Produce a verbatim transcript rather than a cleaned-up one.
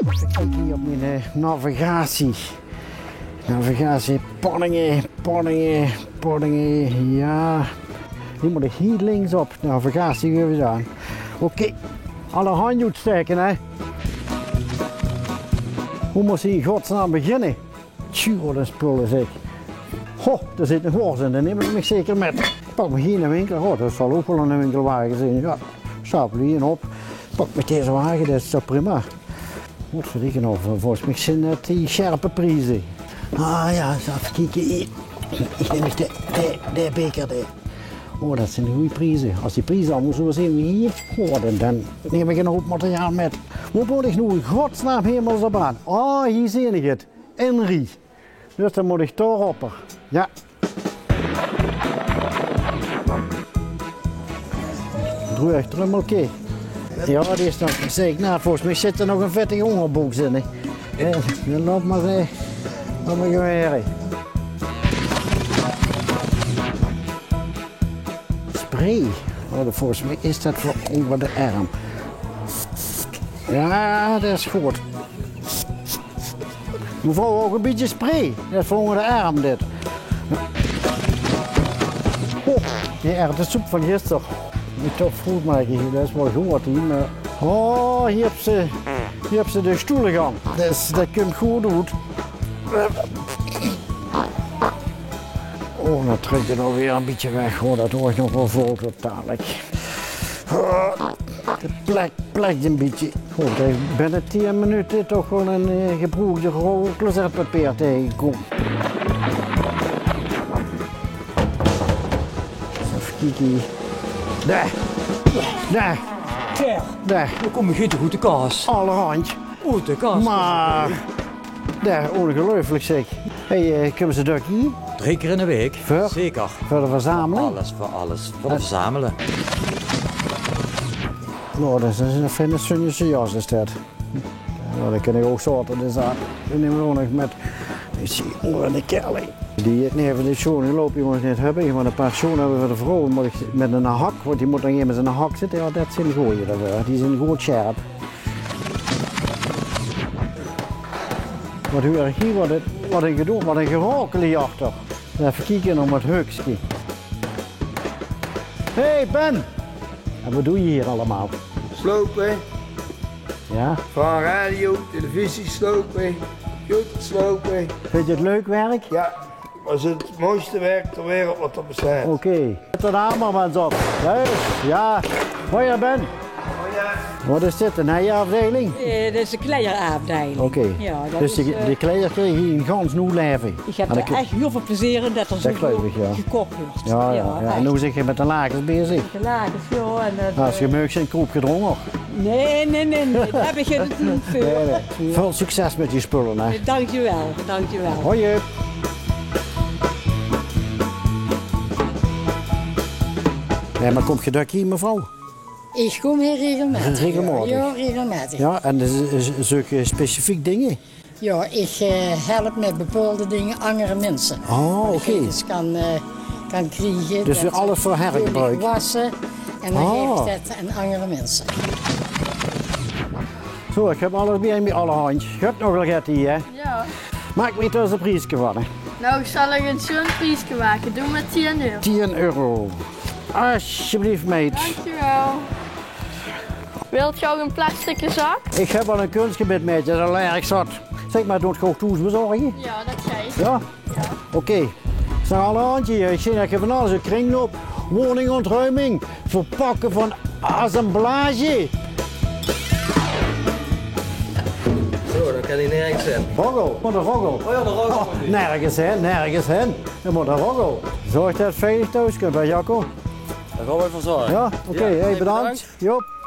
Kiek hie op mien, eh, navigatie. Navigatie, Panninge, Panninge, Panninge, jao. Hie mót ich hie links op. Navigatie weer gedao. Oké, alle handj oetstaeke, hè. Wo mós ich in godsnaam beginne? Tjoe, wat ein spul, zèk. Ho, dao zit ein hoors in, dae num ich mich zeker mit. Pak mich hie eine winkel. Oh, det zal ouch waal eine winkelwage zeen, jao. Sjapel hie op. Pak mich deze wage, det is toch prima. Wat verdikke of, volges mich zeen det die sjerpe prieze. Ah jao, ins effe kieke. Ich num ins de, de, de beker, de. Oh, det zeen gooj prieze. Es die prieze allemaol zo zeen wie hie, oh, dan, dan num ich ein hoop materiaal mit. Wo mót ich noe in godsnaam hemels op aan? Oh, hie zeen ich 't. Inrie. Dus dan mót ich dao op. Jao. Droeg trummelke. Jao, die is nog, zèk, nou, volges mich zit d'r nog ein vettige óngerbóks in, hè. Jao, dan laot mer, eh, laot mer gebäöre. Spray. Oh, volges mich is det veur ónger de erm. Jao, det is good. Mevrouw, ouch ein bietje spray? Det is veur ónger de erm, dit. Oh, die erwtesoep van gister. Mót ich toch good make, det is waal good, hè, mer, oh, hie höbs se, hie höbs se de stoel gank. Det is, det kump good oet. Oh, dan trèk ich 't nog weer ein bietje weg, huur. Det huur ich nog waal vol tot dalik. Oh, de plek, plek ein bietje. Oh, ich bön binne tieën minute toch waal ein, eh, gebroekde rol closetpapier taengekómme. Effe kieke. Dao. Dao. Tja, dao kóm ich hie toch oet de kas. Allerhandj. Oet de kas. Mer Jao, óngeluifelik, zèk. Hey, eh, kómme ze dök hie? Drie kier in de waek. Veur? Zeker. Veur de verzameling? Veur alles, veur alles. Veur de verzamele. Noe, det is ein fijne Sunjese jas, is det. Jao, det kin ich ouch zaoterdig aan. Die num ich ouch nog mit. Ich zeen, oh, die kerel. Die hie neve de sjoon, die loup ich nog neet höbbe. Ich mót ein paar sjoon höbbe veur de vrouw. Mót ich mit ein hak, want die mót nog ins in ein hak zitte. Jao, det zeen gooj, det, eh, die zeen good sjerp. Wat huur ich hie? Wat ein, wat ein gedoe, wat ein gerakel hie achter. Effe kieke nao 't heukske. Hey Ben! En wat doe je hier allemaal? Slopen. Ja? Van radio, televisie slopen, computer slopen. Vind je het leuk werk? Ja. Dat is het mooiste werk ter wereld wat er bestaat. Oké. Zet de hamer maar eens op. Juist, ja. Hoi, Ben. Hoi. Wat is dit, een heiafdeling? Eh, dit is de kleieraafdeling. Oké. Ja, dat is, eh, dus die, die kleier krijgen hier een gans nieuw leven. Ik heb er echt heel veel plezier in dat er zo veel gekocht wordt. Ja, ja. En hoe zit je met de lakens bezig? De lakens, ja. En dat, als je meug, zijn kroep gedrongen. Nee, nee, nee, nee. Daar heb ik geen tijd voor. Nee, nee. Veel succes met die spullen, hè. Dankjewel, dankjewel. Hoi. Ja, maar komt je dök hier, mevrouw? Ich kóm hie regelmaotig. Regelmaotig? Jao, regelmaotig. Jao, en de, z-, z-, zulke specifiek dinger? Jao, ich, eh, help mit bepaolde dinger anger minse. Oh, oké. Dat ich ins kan, eh, kan kriege. Dus weer alles veur hergebruik? Wasse en dan gaef ich dat aan anger minse. Zo, ich höb alles bie mich, allerhand. Höb nog waal get hie, hè? Jao. Maak mich d'r ins e prieske van, hè. Nou, ich zal uch e sjoen prieske make. Doe mer tieën euro. Tieën euro. Alsjeblieft, meid. Dankjewel. Wilt ge ook een plastic zak? Ich höb al e kunstje mit, meid, dat is al erg zat. Zeg maar, doot ge ook thoes bezorge? Jao, dat geit. Jao? Jao. Oké. Zeen allerhand hie. Ich zeen dat ge van alles, 'n kringloop, woningontruiming, verpakken van assemblage. Zo, dan kan hij nergens in. Roggel, van de roggel. Oh ja, de roggel. Oh, nergens in, nergens in. Je moet een roggel. Zorg dat het veilig thuis komt, hè, Jacco? Daar gaan we voor zorgen. Ja, oké, hey, bedankt. Joep.